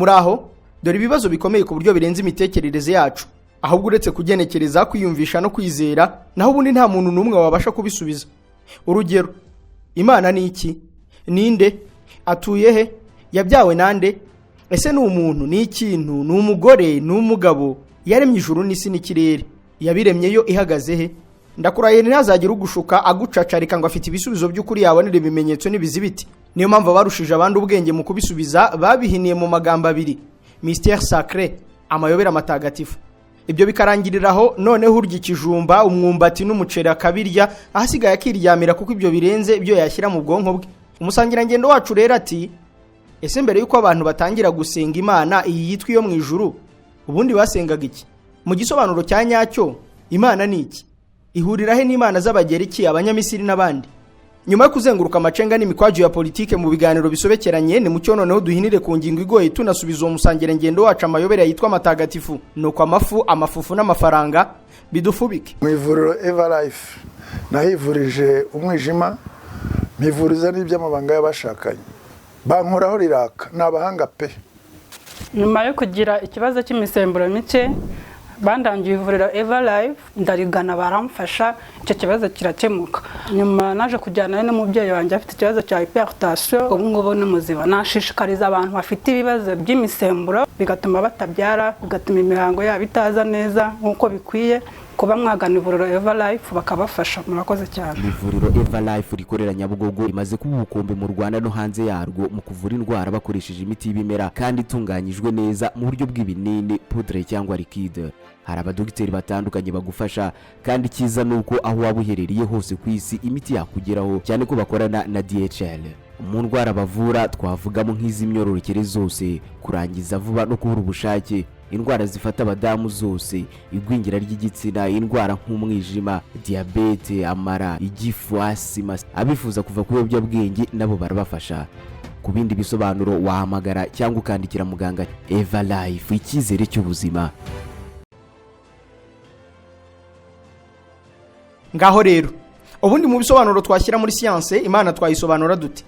Muri aho dore ibibazo bikomeye ku buryo birenze imitekerereze yacu, ahubwo uretse kugenekereza, kwiyumvisha no kwizera, naho ubundi nta muntu n'umwe wabasha kubisubiza. Urugero, Imana ni iki? Ninde? Atuye he? Yabyawe nande? Ese ni umuntu? Ni ikintu? Ni umugore? Ni umugabo? Yaremye ijuru n'isi n'ikirere, yabiremye yo ihagaze he? Ndakurahiye, ntihazagire ugushuka agucacarika ngo afite ibisubizo by'ukuri yabonera ibimenyetso n'ibizibiti. Niyo mpamvu abarushije abandi ubwenge mu kubisubiza babihiniye mu magambo abiri: mystère sacré, amayobera matagatifu. Ibyo bikarangirira aho. Noneho urya ikijumba, umwumbati n'umuceri akabirya, ahasigaye akiryamira, kuko ibyo birenze ibyo yashyira mu bwonko bwe. Umusangirangendo wacu rero ati: "Ese mbere y'uko abantu batangira gusenga Imana iyi yitwa iyo mu ijuru, ubundi basengaga iki? Mu gisobanuro cya nyacyo, Imana ni iki? Ihurira he n'imana z'Abagereki, Abanyamisiri n'abandi?" Nyuma yo kuzenguruka amacenga n'imikwaju ya politike mu biganiro bisobekeranye, ni mucyo noneho duhinire ku ngingo igoye, tunasubiza uwo musangirangendo wacu amayobera yitwa matagatifu. Nuko amafu, amafufu n'amafaranga bidufubike. Mu ivuriro Eva Life nahivurije umwijima, mpivuriza n'iby'amabanga y'abashakanye, bankoraho riraka. Ni abahanga pe. Nyuma yo kugira ikibazo cy'imisemburo mike, bandangiye ivuriro Eva Life, ndarigana, baramfasha, icyo kibazo kirakemuka. Nyuma naje kujyana n'umubyeyi wanjye afite ikibazo cya hypertension, ubu ngubu ni muzima. Nashishikariza abantu bafite ibibazo by'imisemburo bigatuma batabyara, bigatuma imihango yabo itaza neza nk'uko bikwiye, kuba mwagana ivuriro Eva Life bakabafasha. Murakoze cyane. Ivuriro Eva Life rikorera Nyabugogo rimaze kuba ubukombe mu Rwanda no hanze yarwo mu kuvura indwara bakoresheje imiti y'ibimera kandi itunganyijwe neza mu buryo bw'ibinini, poudre cyangwa liquide. Hari abadogiteri batandukanye bagufasha, kandi icyiza ni uko aho waba uherereye hose ku isi imiti yakugeraho, cyane ko bakorana na DHL. Mu ndwara bavura twavugamo nk'iz'imyororokere zose, kurangiza vuba no kubura ubushake, indwara zifata abadamu zose, igwingira ry'igitsina, indwara nk'umwijima, diyabete, amara, igifu, asima. Abifuza kuva ku biyobyabwenge nabo barabafasha. Ku bindi bisobanuro wahamagara cyangwa ukandikira muganga. Eva Life, icyizere cy'ubuzima. Ngaho rero, ubundi mu bisobanuro twashyira muri siyanse, Imana twayisobanura dute?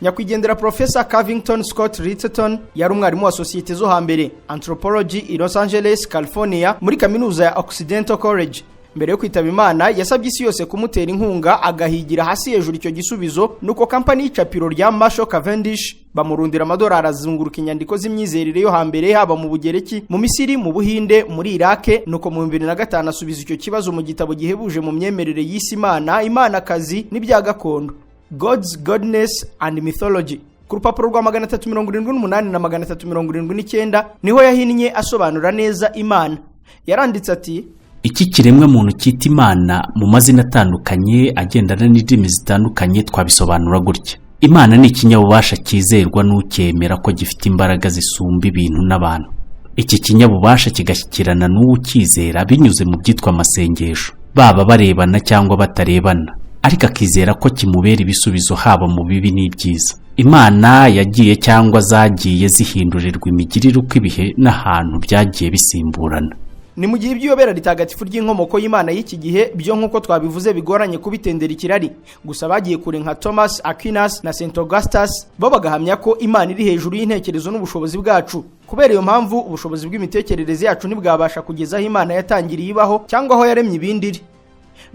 Nyakwigendera Profesa Covington Scott Littleton yari umwarimu wa sosiyete zo hambere, anthropology, i Los Angeles, California, muri kaminuza ya Occidental College. Mbere yo kwitaba Imana yasabye isi yose kumutera inkunga agahigira hasi hejuru icyo gisubizo. Nuko kampani y'icapiro rya Marshall Cavendish bamurundira amadolari, azunguruka inyandiko z'imyizerere yo hambere, haba mu Bugereki, mu Misiri, mu Buhinde, muri Irake. Nuko mu 2005 asubiza icyo kibazo mu gitabo gihebuje mu myemerere y'isi, Imana, Imanakazi n'ibya gakondo, Gods, Goddesses and Mythology. Ku rupapuro rwa 378 na 379 niho yahinnye asobanura neza Imana. Yaranditse ati: Iki kiremwa muntu cyita Imana mu mazina atandukanye agendana n'indimi zitandukanye, twabisobanura gutya: Imana ni ikinyabubasha cyizerwa n'ukemera ko gifite imbaraga zisumba ibintu n'abantu. Iki kinyabubasha kigashyikirana n'uwukizera binyuze mu byitwa amasengesho, baba barebana cyangwa batarebana, ariko akizera ko kimubera ibisubizo haba mu bibi n'ibyiza. Imana yagiye cyangwa zagiye zihindurirwa imigirire uko ibihe n'ahantu byagiye bisimburana. Ni mu gihe iby'iyobera ritagatifu ry'inkomoko y'Imana y'iki gihe byo, nk'uko twabivuze, bigoranye kubitendera ikirari. Gusa bagiye kure nka Thomas Aquinas na St Augustus bo bagahamya ko Imana iri hejuru y'intekerezo n'ubushobozi bwacu. Kubera iyo mpamvu, ubushobozi bw'imitekerereze yacu ntibwabasha kugeza aho Imana yatangiriye ibaho cyangwa aho yaremye ibindi iri.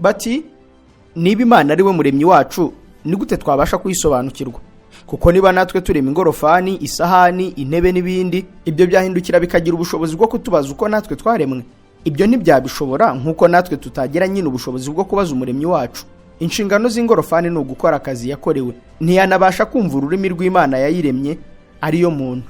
Bati: "Niba Imana ari we muremyi wacu, ni gute twabasha kuyisobanukirwa? Kuko niba natwe turema ingorofani, isahani, intebe n'ibindi, ibyo byahindukira bikagira ubushobozi bwo kutubaza uko natwe twaremwe? Ibyo ntibyabishobora, nk'uko natwe tutagira nyine ubushobozi bwo kubaza umuremyi wacu. Inshingano z'ingorofani ni ugukora akazi yakorewe, ntiyanabasha kumva ururimi rw'Imana yayiremye, ariyo muntu."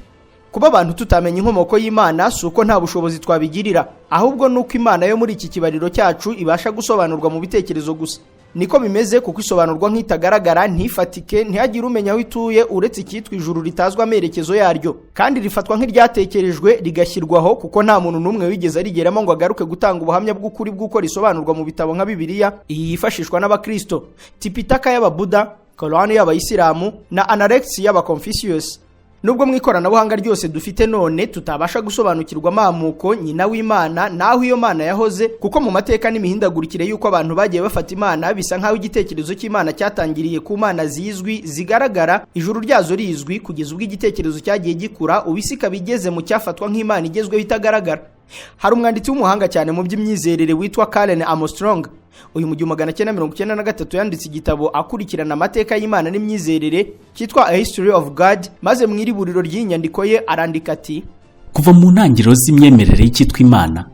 Kuba abantu tutamenya inkomoko y'Imana si uko nta bushobozi twabigirira, ahubwo ni uko Imana yo muri iki kibariro cyacu ibasha gusobanurwa mu bitekerezo gusa. Niko bimeze kuko isobanurwa nk'itagaragara, ntifatike, ntihagire umenya aho ituye uretse icyitwa ijuru ritazwi amerekezo yaryo, kandi rifatwa nk'iryatekerejwe rigashyirwaho, kuko nta muntu n'umwe wigeze arigeramo ngo agaruke gutanga ubuhamya bw'ukuri bw'uko risobanurwa mu bitabo nka Bibiliya iyi yifashishwa n'Abakristo, Tipitaka y'Ababuda, Korani y'Abayisilamu na Analects y'Abaconfucius. Nubwo mu ikoranabuhanga ryose dufite none tutabasha gusobanukirwa amamuko, nyina w'Imana n'aho iyo Mana yahoze, kuko mu mateka n'imihindagurikire y'uko abantu bagiye bafata Imana, bisa nk'aho igitekerezo cy'Imana cyatangiriye ku mana zizwi zigaragara, ijuru ryazo rizwi, kugeza ubwo igitekerezo cyagiye gikura, ubu isi ikaba igeze mu cyafatwa nk'Imana igezweho itagaragara. Hari umwanditsi w'umuhanga cyane mu by'imyizerere witwa Karen Armstrong. Uyu mu 1993 yanditse igitabo akurikirana amateka y'Imana n'imyizerere cyitwa A History of God, maze mu iriburiro ry'iyi nyandiko ye arandika ati: Kuva mu ntangiriro z'imyemerere y'icyitwa Imana,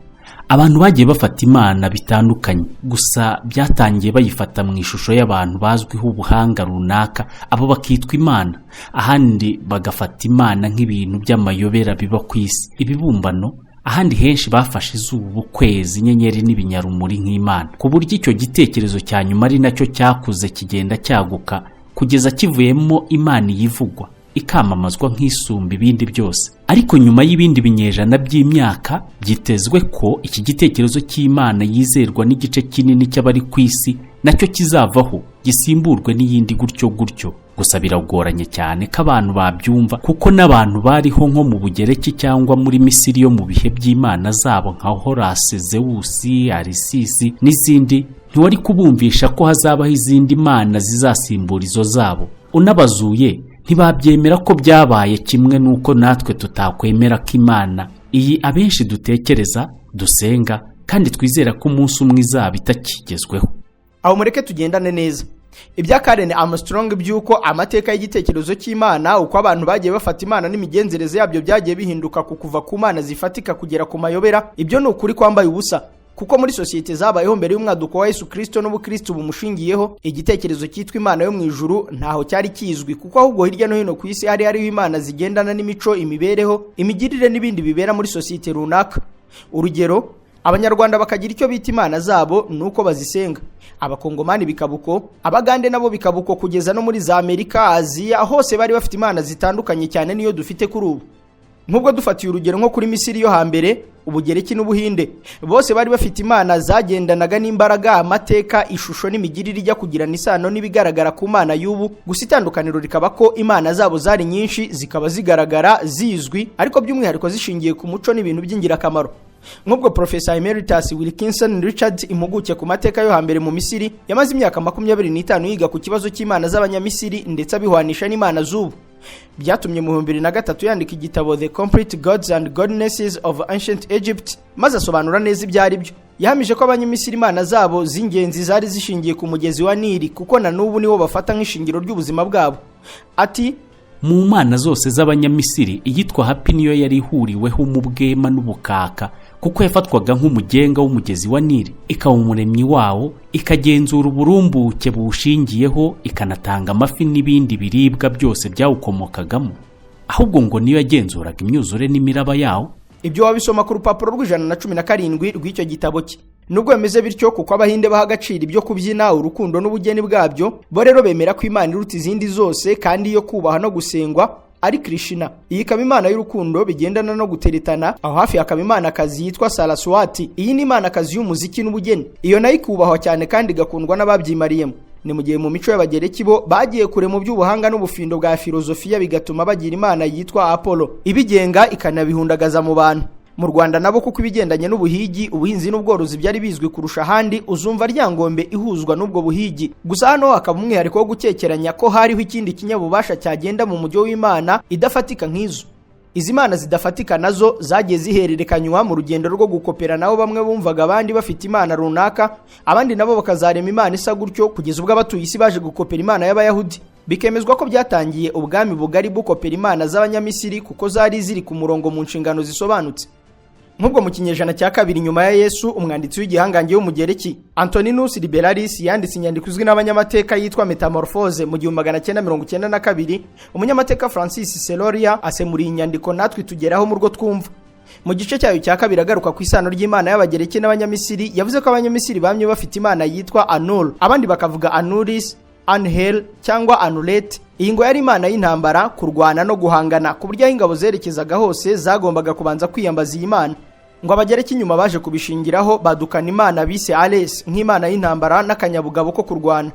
abantu bagiye bafata Imana bitandukanye. Gusa byatangiye bayifata mu ishusho y'abantu bazwiho ubuhanga runaka, abo bakitwa imana. Ahandi bagafata Imana nk'ibintu by'amayobera biba ku isi, ibibumbano. Ahandi henshi bafashe izuba, ukwezi, inyenyeri n'ibinyarumuri nk'Imana, ku buryo icyo gitekerezo cya nyuma ari nacyo cyakuze, kigenda cyaguka kugeza kivuyemo Imana yivugwa, ikamamazwa nk'isumba ibindi byose. Ariko nyuma y'ibindi binyejana by'imyaka, byitezwe ko iki gitekerezo cy'Imana yizerwa n'igice kinini cy'abari ku isi nacyo kizavaho, gisimburwe n'iyindi, gutyo gutyo. Gusa biragoranye cyane ko abantu babyumva, kuko n'abantu bariho nko mu Bugereki cyangwa muri Misiri yo mu bihe by'imana zabo nka Horasi, Zewusi, Arisisi n'izindi, ntiwari kubumvisha ko hazabaho izindi mana zizasimbura izo zabo. Unabazuye ntibabyemera ko byabaye, kimwe n'uko natwe tutakwemera ko Imana iyi abenshi dutekereza, dusenga kandi twizera ko umunsi umwe izaba itakigezweho. Aho mureke tugendane neza. Ibya Karen Armstrong by'uko amateka y'igitekerezo cy'Imana, uko abantu bagiye bafata Imana n'imigenzereze yabyo byagiye bihinduka ku kuva ku mana zifatika kugera ku mayobera, ibyo ni ukuri kwambaye ubusa, kuko muri sosiyete zabayeho mbere y'umwaduko wa Yesu Kristo n'ubukristo bumushingiyeho, igitekerezo cyitwa Imana yo mu ijuru ntaho cyari kizwi, kuko ahubwo hirya no hino ku isi hari hariho imana zigendana n'imico, imibereho, imigirire n'ibindi bibera muri sosiyete runaka. Urugero, Abanyarwanda bakagira icyo bita imana zabo nuko bazisenga, Abakongomani bikaba uko, Abagande nabo bikaba uko, kugeza no muri za Amerika, Aziya, hose bari bafite imana zitandukanye cyane niyo dufite kuri ubu. Nk'ubwo dufatiye urugero nko kuri Misiri yo hambere, Ubugereki n'Ubuhinde, bose bari bafite imana zagendanaga n'imbaraga, amateka, ishusho n'imigirire ijya kugirana isano n'ibigaragara ku mana y'ubu. Gusa itandukaniro rikaba ko imana zabo zari nyinshi, zikaba zigaragara, zizwi, ariko by'umwihariko zishingiye ku muco n'ibintu by'ingirakamaro. Nk'ubwo Profesa Emeritus Wilkinson Richard, impuguke ku mateka yo hambere mu Misiri, yamaze imyaka 25 yiga ku kibazo cy'imana z'Abanyamisiri ndetse abihwanisha n'imana z'ubu. Byatumye mu 2003 yandika igitabo The Complete Gods and Goddesses of Ancient Egypt, maze asobanura neza ibyo ari byo. Yahamije ko Abanyamisiri imana zabo z'ingenzi zari zishingiye ku mugezi wa Nili, kuko na n'ubu niwo bafata nk'ishingiro ry'ubuzima bwabo. Ati: Mu mana zose z'Abanyamisiri, iyitwa Hapi niyo yari ihuriweho mu bwema n'ubukaka, kuko yafatwaga nk'umugenga w'umugezi wa Nili, ikaba umuremyi wawo, ikagenzura uburumbuke buwushingiyeho, ikanatanga amafi n'ibindi biribwa byose byawukomokagamo. Ahubwo ngo niyo yagenzuraga imyuzure n'imiraba yawo. Ibyo wabisoma ku rupapuro rw'117 rw'icyo gitabo cye. Nubwo bimeze bityo, kuko Abahinde baha agaciro ibyo kubyina, urukundo n'ubugeni bwabyo, bo rero bemera ko Imana iruta izindi zose kandi yo kubaha no gusengwa ari Krishna. Iyi ikaba imana y'urukundo bigendana no guteretana. Aho hafi hakaba imanakazi yitwa Saraswati. Iyi ni imanakazi y'umuziki n'ubugeni, iyo nayo ikubahwa cyane kandi igakundwa n'ababyimariyemo. Ni mu gihe mu mico y'Abagereki bo bagiye kure mu by'ubuhanga n'ubufindo bwa filozofiya, bigatuma bagira imana yitwa Apollo ibigenga, ikanabihundagaza mu bantu. Mu Rwanda nabo, kuko ibigendanye n'ubuhigi, ubuhinzi n'ubworozi byari bizwi kurusha ahandi, uzumva Ryangombe ihuzwa n'ubwo buhigi. Gusa hano hakaba umwihariko wo gukekeranya ko hariho ikindi kinyabubasha cyagenda mu mujyo w'Imana idafatika nk'izo. Izi mana zidafatika nazo zagiye zihererekanywa mu rugendo rwo gukopera, nabo bamwe bumvaga abandi bafite imana runaka, abandi nabo bakazarema imana isa gutyo, kugeza ubwo abatuye isi baje gukopera imana y'Abayahudi. Bikemezwa ko byatangiye ubwami bugari bukopera imana z'Abanyamisiri, kuko zari ziri ku murongo mu nshingano zisobanutse. Nk'ubwo mu kinyejana cya kabiri nyuma ya Yesu, umwanditsi w'igihangange w'Umugereki Antoninus Liberalis yanditse inyandiko izwi n'abanyamateka yitwa Metamorphose mu 1992. Umunyamateka Francis Seloria asemura iyi nyandiko natwe tugeraho mu rwo twumva. Mu gice cyayo cya kabiri, agaruka ku isano ry'imana y'Abagereki n'Abanyamisiri, yavuze ko Abanyamisiri bamye bafite imana yitwa Anul, abandi bakavuga Anuris, Anhel cyangwa Anulet. Iyi ngo yari imana y'intambara, kurwana no guhangana, ku buryo aho ingabo zerekezaga hose zagombaga kubanza kwiyambaza iyi mana. Ngo Abagereki inyuma baje kubishingiraho, badukana imana bise Ares nk'imana y'intambara n'akanyabugabo ko kurwana.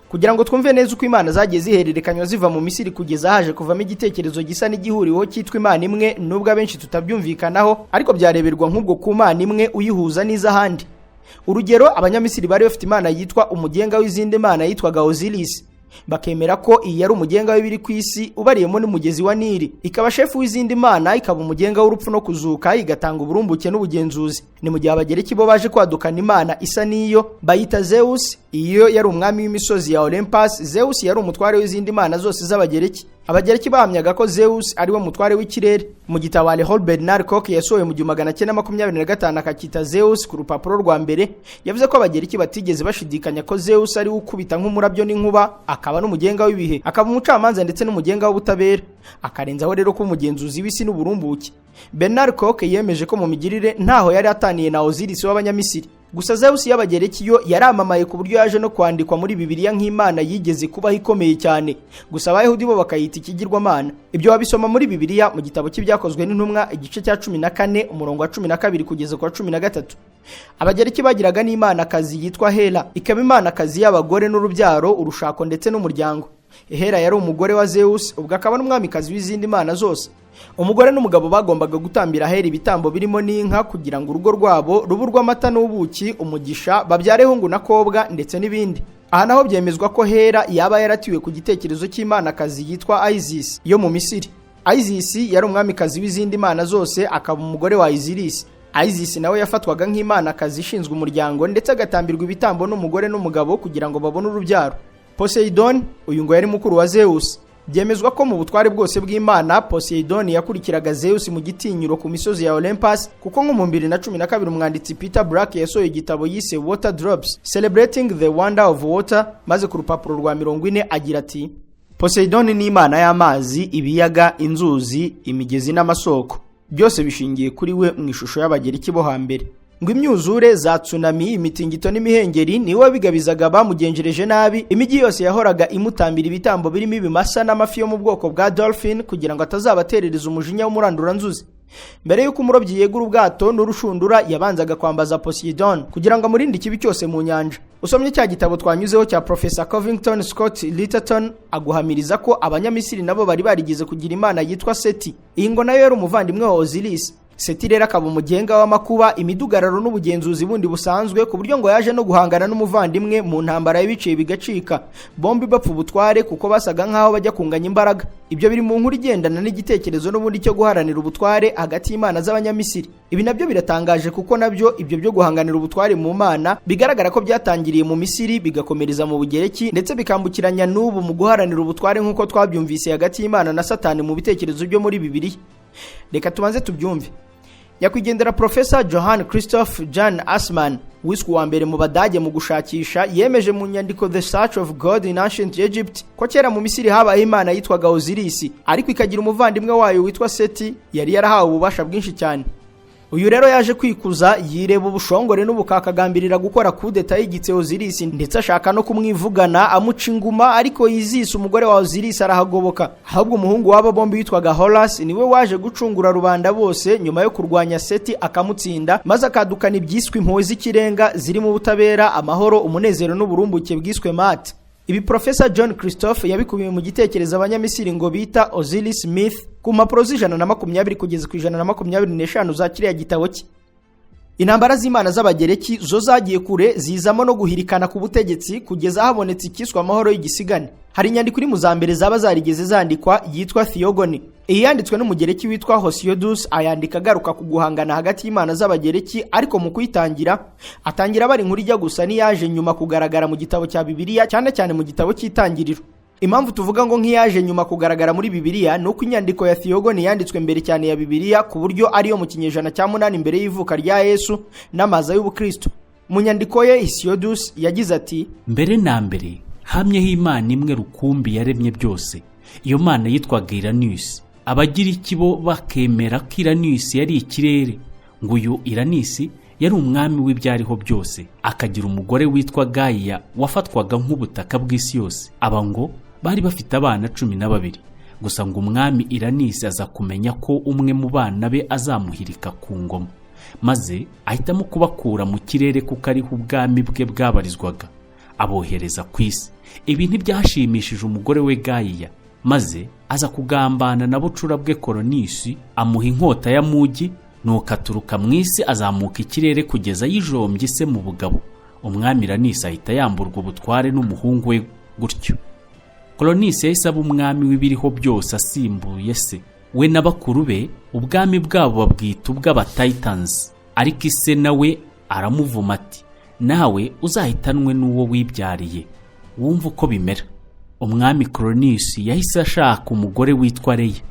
Kugira ngo twumve neza uko imana zagiye zihererekanywa ziva mu Misiri kugeza haje kuvamo igitekerezo gisa n'igihuriweho cyitwa imana imwe, nubwo abenshi tutabyumvikanaho, ariko byareberwa nk'ubwo ku mana imwe uyihuza n'iz'ahandi. Urugero, Abanyamisiri bari bafite imana yitwa umugenga w'izindi mana, yitwaga Osiris, bakemera ko iyi yari umugenga w'ibiri ku isi, ubariyemo n'umugezi wa Nili, ikaba shefu w'izindi mana, ikaba umugenga w'urupfu no kuzuka, igatanga uburumbuke n'ubugenzuzi. Ni mu gihe Abagereki bo baje kwadukana imana isa n'iyo, bayita Zeus. Iyo yari umwami w'imisozi ya Olympus. Zeus yari umutware w'izindi mana zose z'Abagereki. Abagereki bahamyaga ko Zeus ari we mutware w'ikirere. Mu gitabo Aléhol Bernard Koch yasohoye mu 1925, akakita Zeus ku rupapuro rwa mbere, yavuze ko Abagereki batigeze bashidikanya ko Zeus ari we ukubita nk'umurabyo n'inkuba, akaba n'umugenga w'ibihe, akaba umucamanza ndetse n'umugenga w'ubutabera, akarenzaho rero ko umugenzuzi w'isi n'uburumbuke. Bernard Koch yemeje ko mu migirire ntaho yari ataniye na Osiris w'Abanyamisiri. Gusa Zeus y'Abagereki yo yaramamaye ku buryo yaje no kwandikwa muri Bibiliya nk'imana yigeze kubaho ikomeye cyane, gusa Abayahudi bo bakayita ikigirwamana. Ibyo wabisoma muri Bibiliya mu gitabo cy'Ibyakozwe n'Intumwa, igice cya 14, umurongo wa 12 kugeza ku wa 13. Abagereki bagiraga n'imanakazi yitwa Hera, ikaba imanakazi y'abagore n'urubyaro, urushako ndetse n'umuryango. Hera yari umugore wa Zeus, ubwo akaba n'umwamikazi w'izindi mana zose. Umugore n'umugabo bagombaga gutambira Hera ibitambo birimo n'inka, kugira ngo urugo rwabo rube urw'amata n'ubuki, umugisha, babyare hungu na kobwa ndetse n'ibindi. Aha naho byemezwa ko Hera yaba yaratiwe ku gitekerezo cy'imanakazi yitwa Isis yo mu Misiri. Isis yari umwamikazi w'izindi mana zose, akaba umugore wa Osiris. Isis nawe yafatwaga nk'imanakazi ishinzwe umuryango, ndetse agatambirwa ibitambo n'umugore n'umugabo kugira ngo babone urubyaro. Poseidon uyu ngo yari mukuru wa Zeus. Byemezwa ko mu butware bwose bw'Imana, Poseidon yakurikiraga Zeus mu gitinyiro ku misozi ya Olympus, kuko nko mu 2012 umwanditsi Peter Black yasohoye igitabo yise Water Drops: Celebrating the Wonder of Water, maze ku rupapuro rwa 40 agira ati: "Poseidon ni imana y'amazi, ibiyaga, inzuzi, imigezi n'amasoko, byose bishingiye kuri we mu ishusho y'Abagereki bo hambere." Ngo imyuzure za tsunami, imitingito n'imihengeri niwe wabigabizaga bamugenjereje nabi. Imijyi yose yahoraga imutambira ibitambo birimo ibimasa n'amafi yo mu bwoko bwa dolphin, kugira ngo atazabaterereza umujinya w'umuranduranzuzi. Mbere y'uko umurobyi yegura ubwato n'urushundura, yabanzaga kwambaza Poseidon kugira ngo amurinde ikibi cyose mu nyanja. Usomye cya gitabo twanyuzeho cya Professor Covington Scott Littleton, aguhamiriza ko Abanyamisiri nabo bari barigeze kugira imana yitwa Seti. Iyi ngo nayo yari umuvandimwe wa Osiris. Seti rero akaba umugenga w'amakuba, imidugararo n'ubugenzuzi bundi busanzwe, ku buryo ngo yaje no guhangana n'umuvandimwe mu ntambara y'ibiciye bigacika, bombi bapfa ubutware kuko basaga nk'aho bajya kunganya imbaraga. Ibyo biri mu nkuru igendana n'igitekerezo n'ubundi cyo guharanira ubutware hagati y'imana z'Abanyamisiri. Ibi nabyo biratangaje, kuko nabyo ibyo byo guhanganira ubutware mu mana bigaragara ko byatangiriye mu Misiri, bigakomereza mu Bugereki, ndetse bikambukiranya n'ubu mu guharanira ubutware, nk'uko twabyumvise hagati y'Imana na Satani mu bitekerezo byo muri Bibiliya. Reka tubanze tubyumve. Nyakwigendera Profesa Johann Christoph Jan Assmann, wiswe uwa mbere mu Badage mu gushakisha, yemeje mu nyandiko The Search of God in Ancient Egypt ko kera mu Misiri habayeho imana yitwaga Osiris, ariko ikagira umuvandimwe wayo witwa Seti yari yarahawe ububasha bwinshi cyane. Uyu rero yaje kwikuza, yireba ubushongore n'ubukakagambirira gukora kudeta yigitse Osiris, ndetse ashaka no kumwivugana amuca inguma, ariko Isis umugore wa Osiris arahagoboka. Ahubwo umuhungu w'aba bombi witwaga Horus niwe waje gucungura rubanda bose nyuma yo kurwanya Seti akamutsinda, maze akadukana ibyiswe impuhwe z'ikirenga zirimo ubutabera, amahoro, umunezero n'uburumbuke bwiswe Maat. Ibi Profesa John Christophe yabikubiye mu gitekerezo Abanyamisiri ngo bita Osiris Myth, ku mpapuro z'120 kugeza ku 125 za kiriya gitabo cye. Intambara z'imana z'Abagereki zo zagiye kure, zizamo no guhirikana ku butegetsi, kugeza habonetse icyiswe amahoro y'igisigane. Hari inyandiko iri mu za mbere zaba zarigeze zandikwa yitwa Theogony. Iyi yanditswe n'Umugereki witwa Hesiodus, ayandika agaruka ku guhangana hagati y'imana z'Abagereki, ariko mu kuyitangira atangira bari inkuru ijya gusa n'iyaje nyuma kugaragara mu gitabo cya Bibiliya, cyane cyane mu gitabo cy'Itangiriro. Impamvu tuvuga ngo nk'iyaje nyuma kugaragara muri Bibiliya ni uko inyandiko ya Theogony yanditswe mbere cyane ya Bibiliya, ku buryo ariyo mu kinyejana cya 8 mbere y'ivuka rya Yesu n'amaza y'Ubukristo. Mu nyandiko ye, Hesiodus yagize ati: Mbere na mbere hamyeho imana imwe rukumbi yaremye byose. Iyo mana yitwaga Iranisi. Abagiriki bo bakemera ko Iranisi yari ikirere. Ngo uyu Iranisi yari umwami w'ibyariho byose, akagira umugore witwa Gayiya wafatwaga nk'ubutaka bw'isi yose. Aba ngo bari bafite abana 12. Gusa ngo umwami Iranisi aza kumenya ko umwe mu bana be azamuhirika ku ngoma. Maze ahitamo kubakura mu kirere kuko ariho ubwami bwe bwabarizwaga, abohereza ku isi. Ibi ntibyashimishije umugore we Gayiya, maze aza kugambana na bucura bwe Koronisi, amuha inkota ya mugi. Nuko aturuka mu isi azamuka ikirere kugeza yijombye se mu bugabo. Umwami Ranisi ahita yamburwa ubutware n'umuhungu we. Gutyo Koronisi yahise aba umwami w'ibiriho byose asimbuye se. We na bakuru be ubwami bwabo babwita ubw'Abatitans. Ariko ise nawe aramuvuma ati: "Nawe uzahitanwe n'uwo wibyariye, wumva uko bimera." Umwami Koronisi yahise ashaka umugore witwa Leya.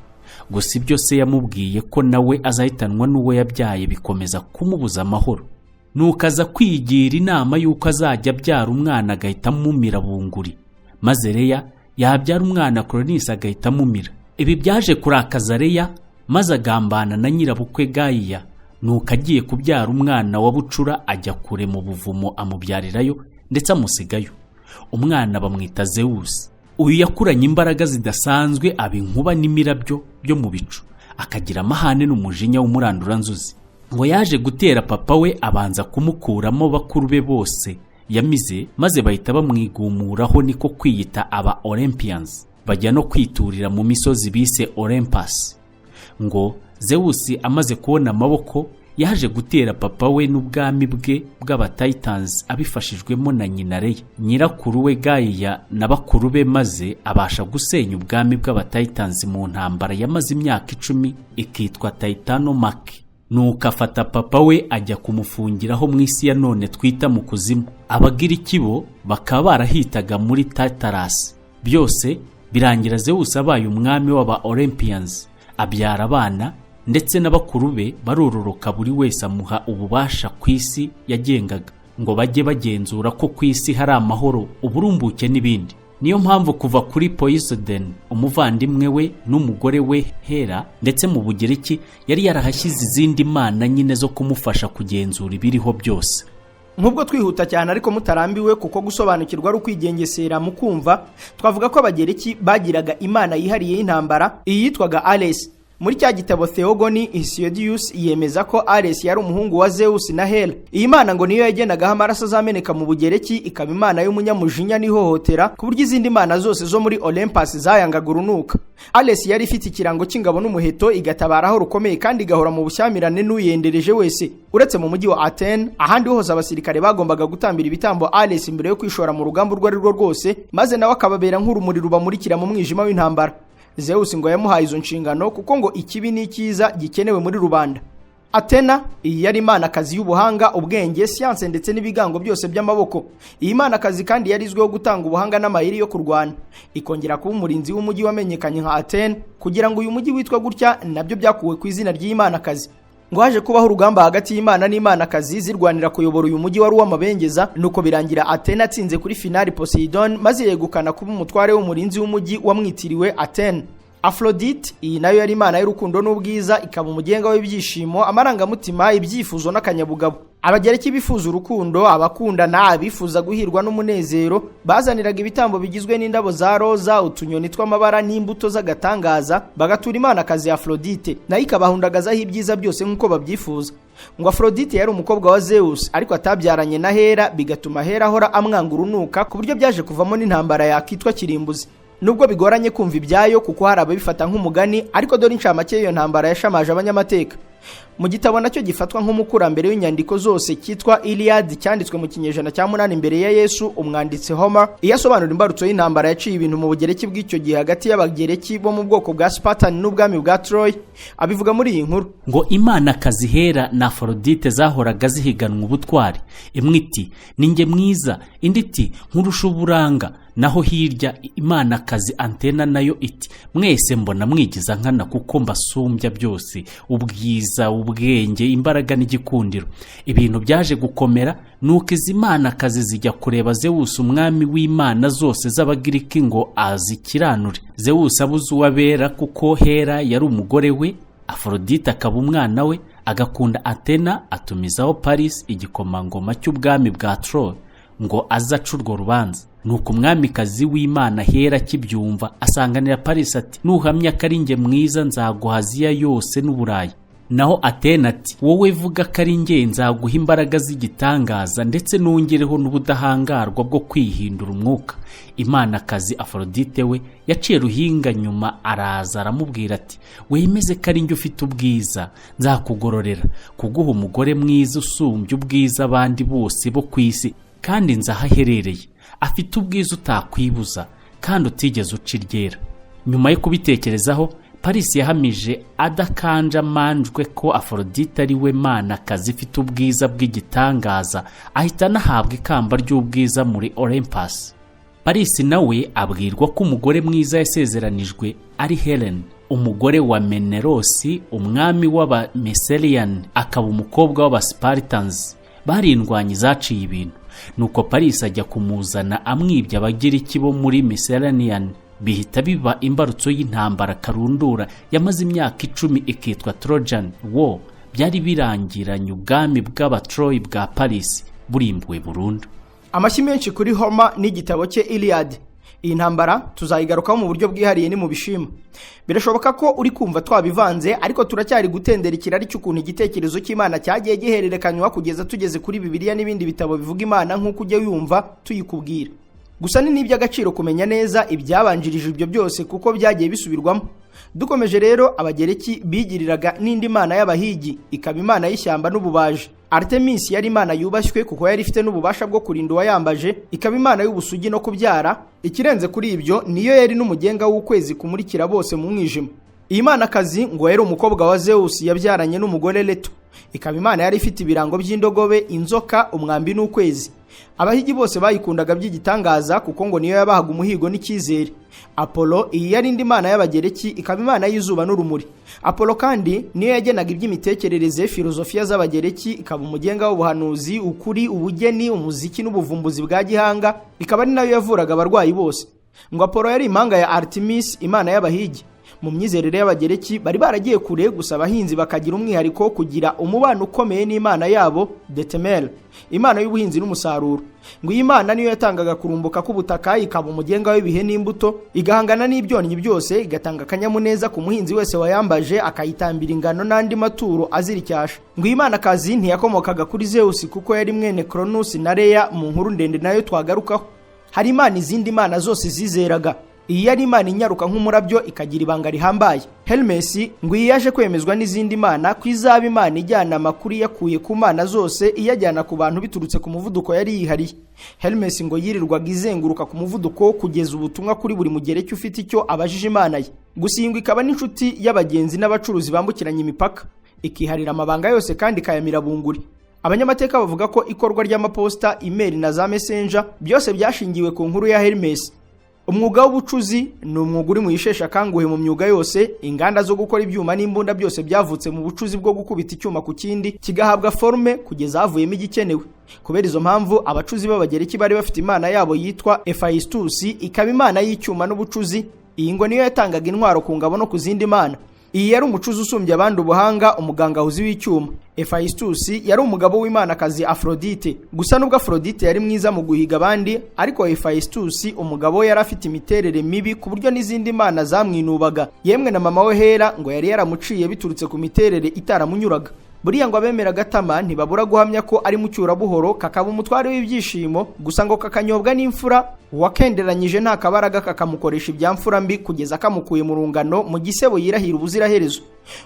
Gusa ibyo se yamubwiye ko nawe azahitanwa n'uwo yabyaye bikomeza kumubuza amahoro. Nuko aza kwigira inama y'uko azajya abyara umwana agahita amumira bunguri, maze Leya yabyara umwana Koronisi agahita amumira. Ibi byaje kurakaza Leya, maze agambana na nyirabukwe Gayiya. Nuko agiye kubyara umwana wa bucura, ajya kure mu buvumo amubyarirayo ndetse amusigayo. Umwana bamwita Zewusi. Uyu yakuranye imbaraga zidasanzwe, aba inkuba n'imirabyo byo mu bicu, akagira amahane n'umujinya w'umuranduranzuzi. Ngo yaje gutera papa we, abanza kumukuramo bakuru be bose yamize, maze bahita bamwigumuraho, niko kwiyita aba Olympians, bajya no kwiturira mu misozi bise Olympus. Ngo Zewusi amaze kubona amaboko, yaje gutera papa we n'ubwami bwe bw'Abatitans abifashijwemo na nyina Leya, nyirakuru we Gayiya na bakuru be, maze abasha gusenya ubwami bw'Abatitans mu ntambara yamaze imyaka 10 ikitwa Titanomachy. Nuko afata papa we ajya kumufungiraho mu isi ya none twita mu kuzimu, Abagiriki bo bakaba barahitaga muri Tartarus. Byose birangira Zeus abaye umwami w'aba Olympians, abyara abana ndetse na bakuru be barororoka, buri wese amuha ububasha ku isi yagengaga ngo bajye bagenzura ko ku isi hari amahoro, uburumbuke n'ibindi. Niyo mpamvu kuva kuri Poseidon, umuvandimwe we n'umugore we Hera, ndetse mu Bugereki yari yarahashyize izindi mana nyine zo kumufasha kugenzura ibiriho byose. Nk'ubwo twihuta cyane ariko mutarambiwe, kuko gusobanukirwa ari ukwigengesera mu kumva, twavuga ko Abagereki bagiraga imana yihariye y'intambara, iyi yitwaga Ares. Muri cya gitabo Theogony, Hesiodius yemeza ko Ares yari umuhungu wa Zeus na Hera. Iyi mana ngo niyo yagenagaho amaraso azameneka mu Bugereki, ikaba imana y'umunyamujinya n'ihohotera, ku buryo izindi mana zose zo muri Olympus zayangaga urunuka. Ares yari ifite ikirango cy'ingabo n'umuheto, igatabara aho rukomeye kandi igahora mu bushyamirane n'uyendereje wese. Uretse mu mujyi wa Athene, ahandi hose abasirikare bagombaga gutambira ibitambo Ares mbere yo kwishora mu rugamba urwo ari rwo rwose, maze nawe akababera nk'urumuri rubamurikira mu mwijima w'intambara. Zeus ngo yamuhaye izo nshingano kuko ngo ikibi n'icyiza gikenewe muri rubanda. Atena, iyi yari imanakazi y'ubuhanga, ubwenge, siyanse ndetse n'ibigango byose by'amaboko. Iyi manakazi kandi yari izwiho gutanga ubuhanga n'amayeri yo kurwana, ikongera kuba umurinzi w'umujyi wamenyekanye nka Athene. Kugira ngo uyu mujyi witwa gutya nabyo byakuwe ku izina ry'imanakazi. Ngo haje kubaho urugamba hagati y'Imana n'imanakazi zirwanira kuyobora uyu mujyi wari uw'amabengeza, nuko birangira Athena atsinze kuri finali Poseidon, maze yegukana kuba umutware w'umurinzi w'umujyi wamwitiriwe Athene. Aphrodite, iyi nayo yari imana y'urukundo n'ubwiza, ikaba umugenga w'ibyishimo, amarangamutima, ibyifuzo n'akanyabugabo. Abagereki bifuza urukundo, abakundana, abifuza guhirwa n'umunezero bazaniraga ibitambo bigizwe n'indabo za roza, utunyoni tw'amabara n'imbuto z'agatangaza, bagatura imanakazi Aphrodite, nayo ikabahundagazaho ibyiza byose nk'uko babyifuza. Ngo Aphrodite yari umukobwa wa Zeus ariko atabyaranye na Hera, bigatuma Hera ahora amwanga urunuka, ku buryo byaje kuvamo n'intambara yakitwa kirimbuzi. Nubwo bigoranye kumva ibyayo kuko hari ababifata nk'umugani, ariko dore incamake y'iyo ntambara yashamaje abanyamateka. Mu gitabo nacyo gifatwa nk'umukurambere w'inyandiko zose cyitwa Iliad, cyanditswe mu kinyejana cya 8 imbere ya Yesu, umwanditsi Homer iyo asobanura imbarutso y'intambara yaciye ibintu mu Bugereki bw'icyo gihe hagati y'Abagereki bo mu bwoko bwa Spartan n'ubwami bwa Troy, abivuga muri iyi nkuru. Ngo imanakazi Hera na Aphrodite zahoraga zihiganwa ubutwari. Imwe iti: "Ninjye mwiza", indi iti: "Nkurusha uburanga". Naho hirya imanakazi Antena nayo iti: "Mwese mbona mwigiza nkana kuko mbasumbya byose, ubwiza, ubwenge, imbaraga n'igikundiro". Ibintu byaje gukomera, nuko izi manakazi zijya kureba Zeus, umwami w'imana zose z'Abagiriki, ngo azikiranure. Zeus abuze uwabera, kuko Hera yari umugore we, Aphrodite akaba umwana we, agakunda Atena, atumizaho Paris, igikomangoma cy'ubwami bwa Troy, ngo aze ace urwo rubanza. Nuko umwamikazi w'Imana Hera akibyumva asanganira Paris ati: "Nuhamya ko ari njye mwiza, nzaguha Aziya yose n'Uburayi." Naho Atena ati: "Wowe vuga ko ari nge, nzaguha imbaraga z'igitangaza, ndetse nongereho n'ubudahangarwa bwo kwihindura umwuka." Imanakazi Aforodite we yaciye ruhinga nyuma, araza aramubwira ati: "Wemeze ko ari njye ufite ubwiza, nzakugororera kuguha umugore mwiza usumbya ubwiza abandi bose bo ku isi, kandi nzi aho aherereye, afite ubwiza utakwibuza kandi utigeze uca iryera." Nyuma yo kubitekerezaho, Paris yahamije adakanja amanjwe ko Aforodite ari we manakazi ifite ubwiza bw'igitangaza, ahita anahabwa ikamba ry'ubwiza muri Olympus. Paris nawe abwirwa ko umugore mwiza yasezeranijwe ari Helen, umugore wa Menelosi, umwami w'Abameseriyani, akaba umukobwa w'Abaspartans, bari indwanyi zaciye ibintu. Nuko Paris ajya kumuzana amwibye Abagiriki bo muri Meseraniyani, bihita biba imbarutso y'intambara karundura yamaze imyaka 10, ikitwa Trojan War. Byari birangiranye ubwami bw'Abatroyi bwa Paris burimbuwe burundu. Amashyi menshi kuri Homer n'igitabo cye Iliad. Iyi ntambara tuzayigarukaho mu buryo bwihariye ni mu bishima. Birashoboka ko uri kumva twabivanze, ariko turacyari gutendera ikirari cy'ukuntu igitekerezo cy'Imana cyagiye gihererekanywa kugeza tugeze kuri Bibiliya n'ibindi bitabo bivuga Imana nk'uko ujya yumva tuyikubwira. Gusa ni n'iby'agaciro kumenya neza ibyabanjirije ibyo byose, kuko byagiye bisubirwamo. Dukomeje rero, Abagereki bigiriraga n'indi mana y'abahigi, ikaba imana y'ishyamba n'ububaji. Artemis yari imana yubashywe kuko yari ifite n'ububasha bwo kurinda uwayambaje, ikaba imana y'ubusugi no kubyara. Ikirenze kuri ibyo, niyo yari n'umugenga w'ukwezi kumurikira bose mu mwijima. Iyi manakazi ngo yari umukobwa wa Zeus yabyaranye n'umugore Leto, ikaba imana yari ifite ibirango by'indogobe, inzoka, umwambi n'ukwezi. Abahigi bose bayikundaga by'igitangaza, kuko ngo niyo yabahaga umuhigo n'icyizere. Apollo, iyi yari indi mana y'Abagereki, ikaba imana y'izuba n'urumuri. Apollo kandi niyo yagenaga iby'imitekerereze, filozofiya z'Abagereki, ikaba umugenga w'ubuhanuzi, ukuri, ubugeni, umuziki n'ubuvumbuzi bwa gihanga, ikaba ari nayo yavuraga abarwayi bose. Ngo Apollo yari impanga ya Artemis, imana y'abahigi. Mu myizerere y'Abagereki bari baragiye kure gusa, abahinzi bakagira umwihariko wo kugira umubano ukomeye n'imana yabo Detemel, imana y'ubuhinzi n'umusaruro. Ngo iyi mana niyo yatangaga kurumbuka k'ubutaka, ikaba umugenga w'ibihe n'imbuto, igahangana n'ibyonnyi byose, igatanga akanyamuneza ku muhinzi wese wayambaje akayitambira ingano n'andi maturo azira icyasha. Ngo iyi manakazi ntiyakomokaga kuri Zeus, kuko yari mwene Cronus na Rhea, mu nkuru ndende nayo twagarukaho. Hari imana izindi mana zose zizeraga. Iyi yari imana inyaruka nk'umurabyo, ikagira ibanga rihambaye. Hermes, ngo iyi yaje kwemezwa n'izindi mana ko izaba imana ijyana amakuru iyakuye ku mana zose iyajyana ku bantu biturutse ku muvuduko yari yihariye. Hermes ngo yirirwaga izenguruka ku muvuduko kugeza ubutumwa kuri buri Mugereki ufite icyo abajije imana ye. Gusa iyi ngo ikaba n'inshuti y'abagenzi n'abacuruzi bambukiranya imipaka, ikiharira amabanga yose kandi ikayamira bunguri. Abanyamateka bavuga ko ikorwa ry'amaposita, imeri na za messenger byose byashingiwe ku nkuru ya Hermes. Umwuga w'ubucuzi ni umwuga uri mu isheshe akanguhe mu myuga yose. Inganda zo gukora ibyuma n'imbunda byose byavutse mu bucuzi bwo gukubita icyuma ku kindi kigahabwa forme kugeza havuyemo igikenewe. Kubera izo mpamvu, abacuzi b'Abagereki bari bafite imana yabo yitwa Hephaestus, ikaba imana y'icyuma n'ubucuzi. Iyi ngo niyo yatangaga intwaro ku ngabo no ku zindi mana. Iyi yari umucuzi usumbya abandi ubuhanga, umugangahuzi w'icyuma. Hephaestus yari umugabo w'imanakazi Aphrodite. Gusa nubwo Aphrodite yari mwiza mu guhiga abandi, ariko Hephaestus umugabo we yari afite imiterere mibi, ku buryo n'izindi mana zamwinubaga. Yemwe na mama we Hera ngo yari yaramuciye biturutse ku miterere itaramunyuraga. Buriya ngo abemera agatama ntibabura guhamya ko ari mu cyurabuhoro, kakaba umutware w'ibyishimo, gusa ngo kakanyobwa n'imfura. Uwakenderanyije nta kabaraga kakamukoresha ibyamfura mbi kugeza kamukuye mu rungano mu gisebo yirahira ubuziraherezo.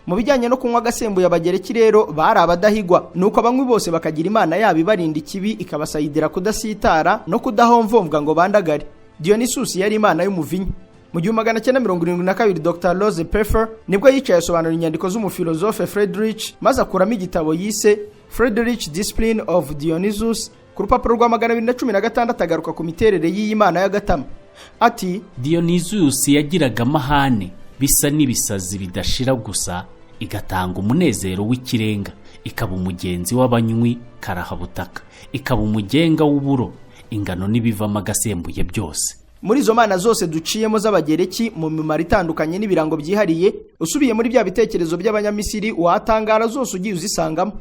Mu bijyanye no kunywa agasembuye, Abagereki rero bari abadahigwa. Nuko abanywi bose bakagira imana yabo ibarinda ikibi, ikabasayidira kudasitara no kudahomvomvwa ngo bandagare. Dionysus yari imana y'umuvinyu. Mu 1972, Dr Rose Pfeffer nibwo yicaye asobanura inyandiko z'umufilozofe Friedrich, maze akuramo igitabo yise Friedrich Discipline of Dionysus. Ku rupapuro rwa 216 agaruka ku miterere y'iyi mana y'agatama, ati: Dionysus yagiraga amahane bisa n'ibisazi bidashira, gusa igatanga umunezero w'ikirenga, ikaba umugenzi w'abanywi karahabutaka, ikaba umugenga w'uburo, ingano n'ibivamo agasembuye byose. Muri izo mana zose duciyemo z'Abagereki mu mimaro itandukanye n'ibirango byihariye, usubiye muri bya bitekerezo by'Abanyamisiri watangara zose ugiye uzisangamo.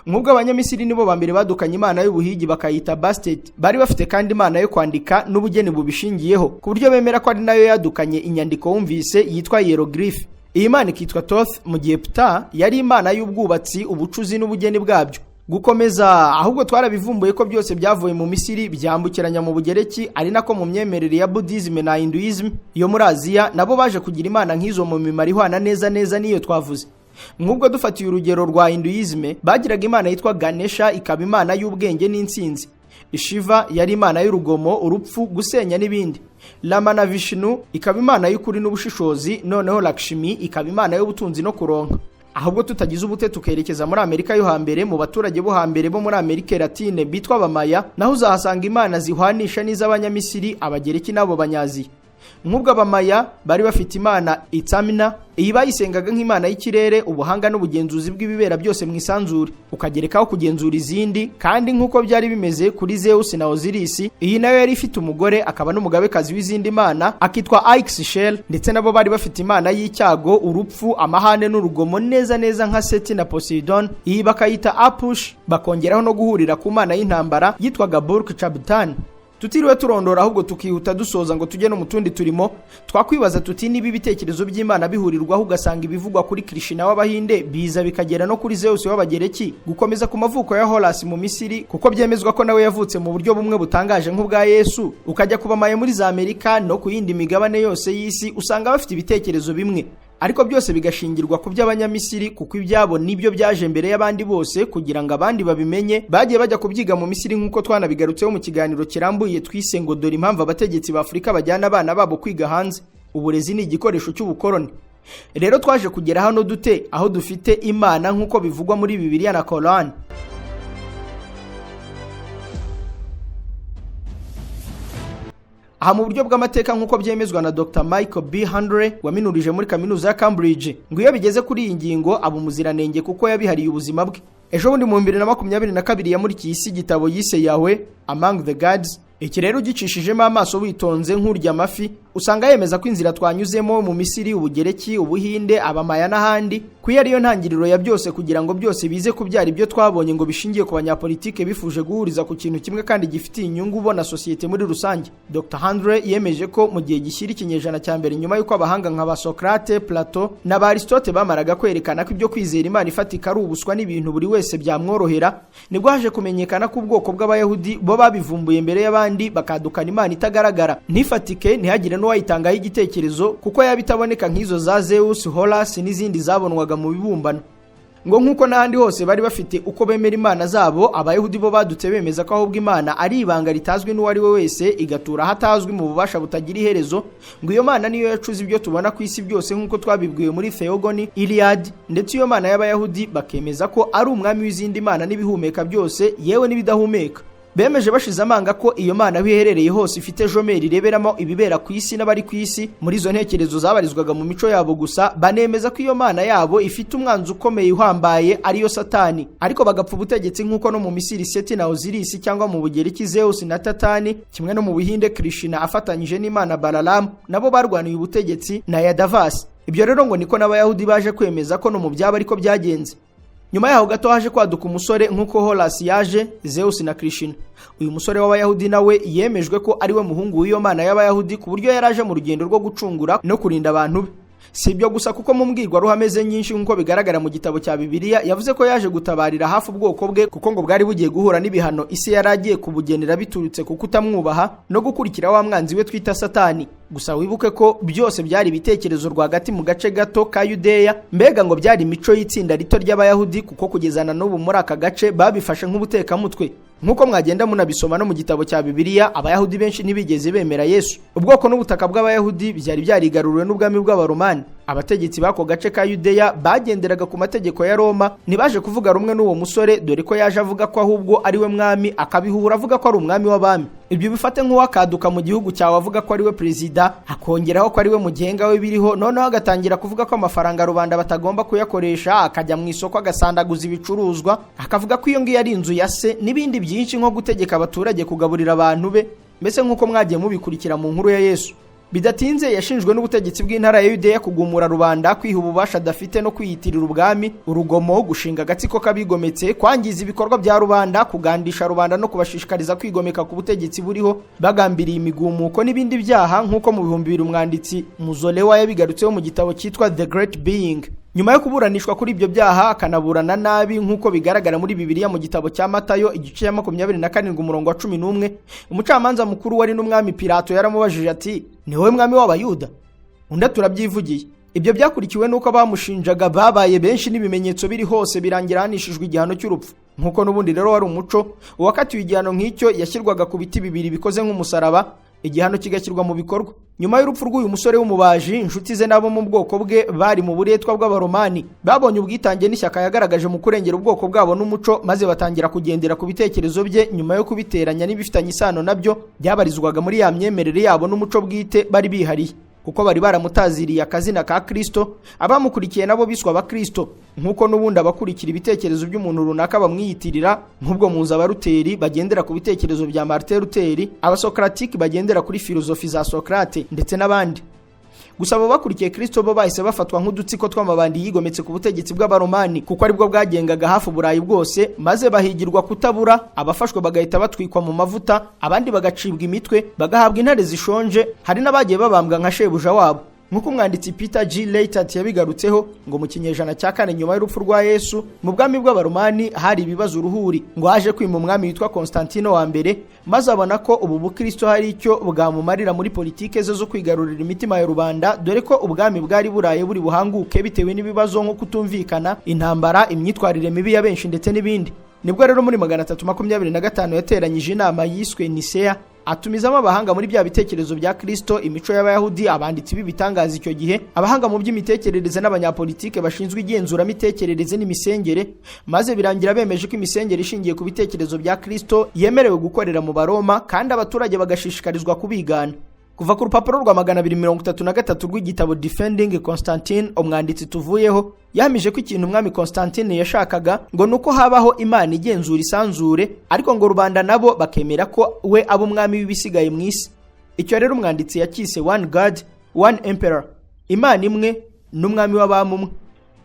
Nk'ubwo Abanyamisiri nibo ba mbere badukanye imana y'ubuhigi bakayita Bastet. Bari bafite kandi imana yo kwandika n'ubugeni bubishingiyeho, ku buryo bemera ko ari nayo yadukanye inyandiko wumvise yitwa hieroglyphe. Iyi mana ikitwa Thoth, mu gihe Ptah yari imana y'ubwubatsi, ubucuzi n'ubugeni bwabyo. Gukomeza ahubwo, twarabivumbuye ko byose byavuye mu Misiri byambukiranya mu Bugereki, ari nako mu myemerere ya Buddhism na Hinduism yo muri Aziya nabo baje kugira imana nk'izo mu mimaro ihwana neza neza n'iyo twavuze. Nk'ubwo dufatiye urugero rwa Hinduism, bagiraga imana yitwa Ganesha, ikaba imana y'ubwenge n'intsinzi. Shiva yari imana y'urugomo, urupfu, gusenya n'ibindi. Rama na Vishnu ikaba imana y'ukuri n'ubushishozi, noneho Lakshmi ikaba imana y'ubutunzi no kuronka. Ahubwo tutagize ubute tukerekeza muri Amerika yo hambere, mu baturage bo hambere bo muri Amerika Latine bitwa Abamaya, naho uzahasanga imana zihwanisha n'iz'Abanyamisiri, Abagereki n'abo Banyaziya. Nk'ubwo Abamaya bari bafite imana Itsamina. Iyi bayisengaga nk'imana y'ikirere, ubuhanga n'ubugenzuzi bw'ibibera byose mu isanzure, ukagerekaho kugenzura izindi. Kandi nk'uko byari bimeze kuri Zeus na Osiris, iyi nayo yari ifite umugore akaba n'umugabekazi w'izindi mana, akitwa Ixchel. Ndetse nabo bari bafite imana y'icyago, urupfu, amahane n'urugomo, neza neza nka Seti na Poseidon. Iyi bakayita Apush, bakongeraho no guhurira ku mana y'intambara yitwaga Burk Chabtan. Tutiriwe turondora, ahubwo tukihuta dusoza ngo tujye no mu tundi turimo, twakwibaza tuti: niba ibitekerezo by'Imana bihurirwaho, ugasanga ibivugwa kuri Krishna w'Abahinde biza bikagera no kuri Zeus w'Abagereki, gukomeza ku mavuko ya Horus mu Misiri, kuko byemezwa ko nawe yavutse mu buryo bumwe butangaje nk'ubwa Yesu, ukajya ku Bamaye muri za Amerika no ku yindi migabane yose y'isi, usanga bafite ibitekerezo bimwe, ariko byose bigashingirwa ku by'Abanyamisiri, kuko ibyabo nibyo byaje mbere y'abandi bose. Kugira ngo abandi babimenye, bagiye bajya kubyiga mu Misiri, nk'uko twanabigarutseho mu kiganiro kirambuye twise ngo "Dore impamvu abategetsi ba Afurika bajyana abana babo kwiga hanze". Uburezi ni igikoresho cy'ubukoroni. Rero twaje kugera hano dute, aho dufite imana nk'uko bivugwa muri Bibiliya na Korani? Aha mu buryo bw'amateka, nk'uko byemezwa na Dr Michael B Handley waminurije muri kaminuza ya Cambridge, ngo iyo bigeze kuri iyi ngingo aba umuziranenge kuko yabihariye ubuzima bwe. Ejo bundi mu 2022 yamurikiye isi igitabo yise "Yahweh Among the Gods". Iki rero ugicishijemo amaso witonze nk'urya amafi, usanga yemeza ko inzira twanyuzemo mu Misiri, Ubugereki, Ubuhinde, Abamaya n'ahandi, ko iyo ariyo ntangiriro ya byose, kugira ngo byose bize kubyara ibyo twabonye ngo bishingiye ku banyapolitike bifuje guhuriza ku kintu kimwe kandi gifitiye inyungu ubona sosiyete muri rusange. Dr Handley yemeje ko mu gihe gishyira ikinyejana cya mbere nyuma y'uko abahanga nka ba Socrate, Plato na ba Aristote bamaraga kwerekana ko ibyo kwizera Imana ifatika ari ubuswa n'ibintu buri wese byamworohera, nibwo haje kumenyekana ko ubwoko bw'Abayahudi bo babivumbuye mbere y'abandi, bakadukana imana itagaragara, ntifatike, ntihagire n'uwayitangaho igitekerezo, kuko yaba itaboneka nk'izo za Zeus, Horus n'izindi zabonwaga mu bibumbano. Ngo nk'uko n'ahandi hose bari bafite uko bemera imana zabo, Abayahudi bo badutse bemeza ko ahubwo Imana ari ibanga ritazwi n'uwo ari we wese, igatura ahatazwi mu bubasha butagira iherezo. Ngo iyo mana niyo yacuze ibyo tubona ku isi byose, nk'uko twabibwiwe muri Theogony, Iliad. Ndetse iyo mana y'Abayahudi bakemeza ko ari umwami w'izindi mana n'ibihumeka byose, yewe n'ibidahumeka. Bemeje bashize amanga ko iyo mana aho iherereye hose ifite jomeri ireberamo ibibera ku isi n'abari ku isi. Muri izo ntekerezo zabarizwaga mu mico yabo gusa, banemeza ko iyo mana yabo ifite umwanzi ukomeye uhambaye, ariyo Satani, ariko bagapfa ubutegetsi, nk'uko no mu Misiri Seti na Osiris, cyangwa mu Bugereki Zeus na Tatani, kimwe no mu Buhinde Krishna afatanyije n'imana Balaramu, nabo barwaniye ubutegetsi na Yadavasi. Ibyo rero ngo niko n'Abayahudi baje kwemeza ko no mu byabo ariko byagenze. Nyuma yaho gato haje kwaduka umusore, nk'uko Horus yaje, Zeus na Krishna. Uyu musore w'Abayahudi nawe yemejwe ko ari we muhungu w'iyo mana y'Abayahudi, ku buryo yari aje mu rugendo rwo gucungura no kurinda abantu be. Si ibyo gusa, kuko mu mbwirwaruhame ze nyinshi, nk'uko bigaragara mu gitabo cya Bibiliya, yavuze ko yaje gutabarira hafi ubwoko bwe, kuko ngo bwari bugiye guhura n'ibihano isi yari agiye kubugenera biturutse ku kutamwubaha no gukurikira wa mwanzi we twita Satani. Gusa wibuke ko byose byari ibitekerezo rwagati mu gace gato ka Yudeya, mbega ngo byari imico y'itsinda rito ry'Abayahudi, kuko kugeza na n'ubu muri aka gace babifashe nk'ubutekamutwe. Nk'uko mwagenda munabisoma no mu gitabo cya Bibiliya, Abayahudi benshi ntibigeze bemera Yesu. Ubwoko n'ubutaka bw'Abayahudi byari byarigaruriwe n'ubwami bw'Abaromani. Abategetsi b'ako gace ka Yudeya bagenderaga ku mategeko ya Roma ntibaje kuvuga rumwe n'uwo musore, dore ko yaje avuga ko ahubwo ari we mwami, akabihura avuga ko ari umwami w'abami. Ibyo bifate nk'uwakaduka mu gihugu cyawe avuga ko ari we perezida, akongeraho ko ari we mugenga we biriho, noneho agatangira kuvuga ko amafaranga rubanda batagomba kuyakoresha, akajya mu isoko agasandaguza ibicuruzwa, akavuga ko iyo ngiyo ari inzu ya se, n'ibindi byinshi nko gutegeka abaturage kugaburira abantu be, mbese nk'uko mwagiye mubikurikira mu nkuru ya Yesu. Bidatinze yashinjwe n'ubutegetsi bw'intara ya Yudeya kugumura rubanda, kwiha ububasha adafite no kwiyitirira ubwami, urugomo, gushinga agatsiko k'abigometse, kwangiza ibikorwa bya rubanda, kugandisha rubanda no kubashishikariza kwigomeka ku butegetsi buriho bagambiriye imigumuko n'ibindi byaha, nk'uko mu 2000 umwanditsi Muzorewa yabigarutseho mu gitabo cyitwa The Great Being. Nyuma yo kuburanishwa kuri ibyo byaha, akanaburana nabi nk'uko bigaragara muri Bibiliya mu gitabo cya Matayo igice cya 27 umurongo wa 11, umucamanza mukuru wari n'umwami Pilato yaramubajije ati: "Ni wowe mwami w'Abayuda?" Undi "Turabyivugiye." Ibyo byakurikiwe n'uko bamushinjaga babaye benshi n'ibimenyetso biri hose, birangira ahanishijwe igihano cy'urupfu. Nk'uko n'ubundi rero wari umuco, uwakatiwe igihano nk'icyo yashyirwaga ku biti bibiri bikoze nk'umusaraba, igihano kigashyirwa mu bikorwa. Nyuma y'urupfu rw'uyu musore w'umubaji, inshuti ze n'abo mu bwoko bwe bari mu buretwa bw'Abaromani babonye ubwitange n'ishyaka yagaragaje mu kurengera ubwoko bwabo n'umuco, maze batangira kugendera ku bitekerezo bye nyuma yo kubiteranya n'ibifitanye isano nabyo byabarizwaga muri ya myemerere yabo n'umuco bwite bari bihariye. Kuko bari baramutaziriye akazina ka Kristo, abamukurikiye nabo biswa Abakristo, nk'uko n'ubundi abakurikira ibitekerezo by'umuntu runaka bamwiyitirira, nk'ubwo muzi Abaruteri bagendera ku bitekerezo bya Martin Luther, Abasocratique bagendera kuri filozofi za Socrate, ndetse n'abandi. Gusa abo bakurikiye Kristo bo bahise bafatwa nk'udutsiko tw'amabandi yigometse ku butegetsi bw'Abaromani, kuko aribwo bwagengaga hafi Uburayi bwose, maze bahigirwa kutabura. Abafashwe bagahita batwikwa mu mavuta, abandi bagacibwa imitwe, bagahabwa intare zishonje. Hari n'abagiye babambwa nka shebuja wabo, nk'uko umwanditsi Peter G. Leitert yabigarutseho. Ngo mu kinyejana cya kane nyuma y'urupfu rwa Yesu, mu bwami bw'Abaromani hari ibibazo uruhuri. Ngo haje kwima umwami witwa Constantino wa mbere, maze abona ko ubu bukristo hari icyo bwamumarira muri politike ze zo kwigarurira imitima ya rubanda, dore ko ubwami bwari buraye buri buhanguke bitewe n'ibibazo nko kutumvikana, intambara, imyitwarire mibi ya benshi ndetse n'ibindi. Nibwo rero muri 325 yateranyije inama yiswe Niseya, atumizamo abahanga muri bya bitekerezo bya Kristo, imico y'Abayahudi, abanditsi b'ibitangaza icyo gihe, abahanga mu by'imitekerereze n'abanyapolitike bashinzwe igенzuramitekerereze n'imisengere, maze birangira bemeje ko imisengere ishingiye ku bitekerezo bya Kristo yemerewe gukorera mu Baroma, kandi abaturage bagashishikarizwa kubigana. Kuva ku rupapuro rwa 233 rw'igitabo Defending Constantine, umwanditsi tuvuyeho yahamije ko ikintu umwami Constantine yashakaga ngo ni uko habaho Imana igenzura isanzure, ariko ngo rubanda nabo bakemera ko we aba umwami w'ibisigaye mu isi. Icyo rero umwanditsi yakise "One God, One Emperor", Imana imwe n'umwami w'abami umwe.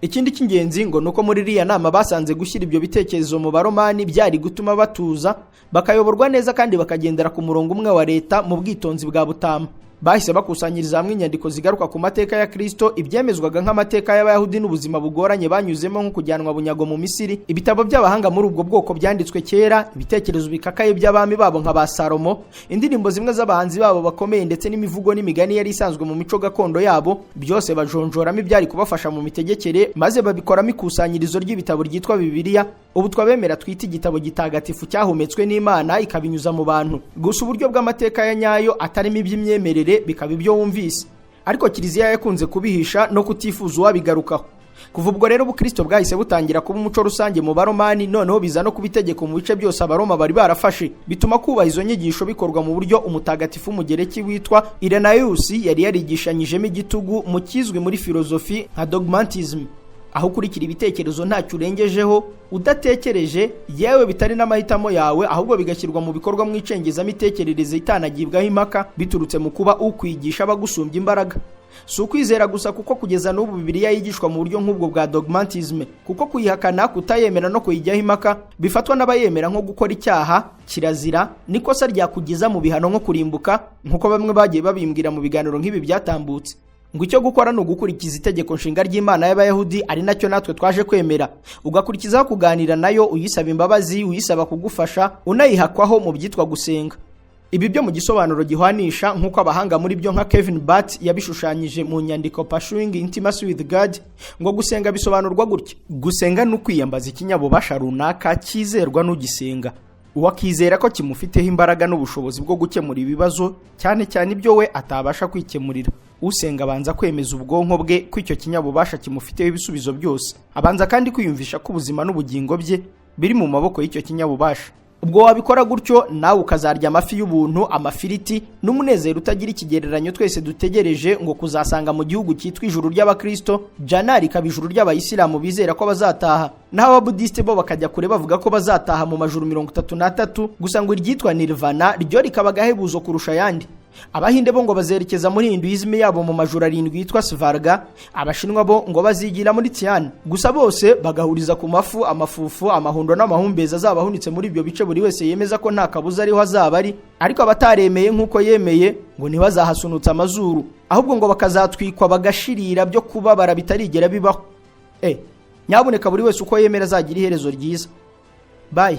Ikindi cy'ingenzi ngo ni uko muri iriya nama basanze gushyira ibyo bitekerezo mu Baromani byari gutuma batuza, bakayoborwa neza kandi bakagendera ku murongo umwe wa leta mu bwitonzi bwa butama. Bahise bakusanyiriza hamwe inyandiko zigaruka ku mateka ya Kristo, ibyemezwaga nk'amateka y'Abayahudi n'ubuzima bugoranye banyuzemo nko kujyanwa bunyago mu Misiri, ibitabo by'abahanga muri ubwo bwoko byanditswe kera, ibitekerezo bikakaye by'abami babo nka ba Salomo, indirimbo zimwe z'abahanzi babo bakomeye, ndetse n'imivugo n'imigani yari isanzwe mu mico gakondo yabo. Byose bajonjoramo ibyari kubafasha mu mitegekere, maze babikoramo ikusanyirizo ry'ibitabo ryitwa Bibiliya, ubu twabemera twita igitabo gitagatifu cyahumetswe n'Imana ikabinyuza mu bantu. Gusa uburyo bw'amateka ya nyayo atarimo iby'imyemerere, bikaba ibyo wumvise, ariko kiliziya yakunze kubihisha no kutifuza uwabigarukaho. Kuva ubwo rero ubukristo bwahise butangira kuba umuco rusange mu Baromani, noneho biza no kuba itegeko mu bice byose Abaroma bari barafashe, bituma kubaha izo nyigisho bikorwa mu buryo umutagatifu w'Umugereki witwa Irenaeus yari yarigishanyijemo igitugu mu kizwi muri filozofi nka dogmatism, aho ukurikira ibitekerezo ntacyo urengejeho, udatekereje, yewe bitari n'amahitamo yawe, ahubwo bigashyirwa mu bikorwa mu icengezamitekerereze itanagibwaho impaka, biturutse mu kuba ukwigisha abagusumbya imbaraga. Si ukwizera gusa, kuko kugeza n'ubu Bibiliya yigishwa mu buryo nk'ubwo bwa dogmatism, kuko kuyihakana, kutayemera no kuyijyaho impaka bifatwa n'abayemera nko gukora icyaha kirazira n'ikosa ryakugeza mu bihano nko kurimbuka, nk'uko bamwe bagiye babimbwira mu biganiro nk'ibi byatambutse. Ngo icyo gukora ni ugukurikiza itegeko nshinga ry'Imana y'Abayahudi, ari nacyo natwe twaje kwemera, ugakurikizaho kuganira nayo uyisaba imbabazi, uyisaba kugufasha, unayihakwaho mu byitwa gusenga. Ibi byo mu gisobanuro gihwanisha, nk'uko abahanga muri byo nka Kevin Butt yabishushanyije mu nyandiko Pursuing Intimacy with God, ngo gusenga bisobanurwa gutya: gusenga ni ukwiyambaza ikinyabubasha runaka cyizerwa n'ugisenga, uwakizera ko kimufiteho imbaraga n'ubushobozi bwo gukemura ibibazo, cyane cyane ibyo we atabasha kwikemurira. Usenga abanza kwemeza ubwonko bwe ko icyo kinyabubasha kimufiteho ibisubizo byose. Abanza kandi kwiyumvisha ko ubuzima n'ubugingo bye biri mu maboko y'icyo kinyabubasha. Ubwo wabikora gutyo, nawe ukazarya amafi y'ubuntu, amafiriti n'umunezero utagira ikigereranyo twese dutegereje ngo kuzasanga mu gihugu cyitwa ijuru ry'Abakristo, Jana rikaba ijuru ry'Abayisilamu bizera ko bazataha, naho Ababudisite bo bakajya kure bavuga ko bazataha mu majuru 33. Gusa ngo iryitwa Nirvana ryo rikaba agahebuzo kurusha ayandi. Abahinde bo ngo bazerekeza muri Hinduism yabo mu majuru arindwi yitwa Svarga. Abashinwa bo ngo bazigira muri Tian. Gusa bose bagahuriza ku mafu, amafufu, amahundo n'amahumbezi azaba ahunitse muri ibyo bice, buri wese yemeza ko nta kabuza ariho azaba ari. Ariko abataremeye nk'uko yemeye ngo ntibazahasunutse amazuru, ahubwo ngo bakazatwikwa bagashirira byo kubabara bitarigera bibaho. Nyabuneka buri wese uko yemera azagira iherezo ryiza. Bye.